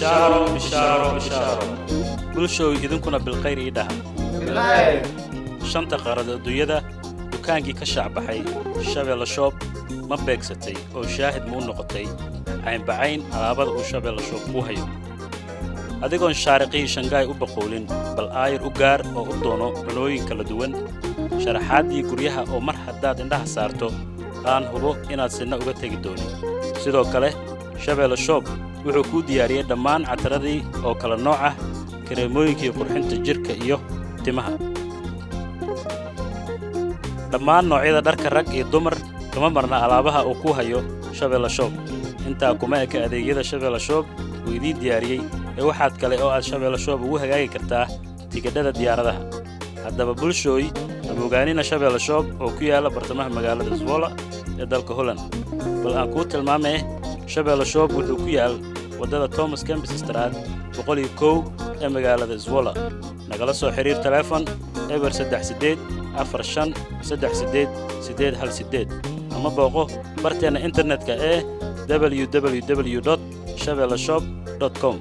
Bishaaro, bishaaro, bishaaro, bulshow, idinkuna bilkhayr ii dhaha. Shanta qaarad adduunyada dukaankii ka shaacbaxay, Shabeelle Shop, ma beegsatay oo shaahid ma u noqotay caynbacayn alaabada uu Shabeelle Shop kuu hayo? Adigoon shaariqihii Shangaay u baqoolin, bal aayar u gaar oo u doono cunooyin kala duwan, sharaxaaddii guryaha oo mar haddaad indhaha saarto aan hubo inaad sinna uga tegi doonin. Sidoo kale Shabeelle Shop wuxuu kuu diyaariyey dhammaan cataradii oo kala nooc ah, kareemooyinkii qurxinta jidhka iyo timaha, dhammaan noocyada dharka rag iyo dumar kama marna alaabaha uu ku hayo Shabeelle Shop. Intaa kuma eka adeegyada Shabeelle Shop uu idiin diyaariyey ee waxaad kale oo aad Shabeelle Shop ugu hagaagi kartaa tigidhada diyaaradaha. Haddaba bulshooy, hamogaanina Shabeelle Shop oo ku yaalla bartamaha magaalada Zwolle ee dalka Holland. Bal aan kuu tilmaamee, Shabeelle Shop wuxuu ku yaal waddada Thomas Kempis Straat 101 ee magaalada Zwolle. Nagala soo xidhiir taleefon 0384538818 ama booqo barteenna internetka ee www Shabeelle Shop com.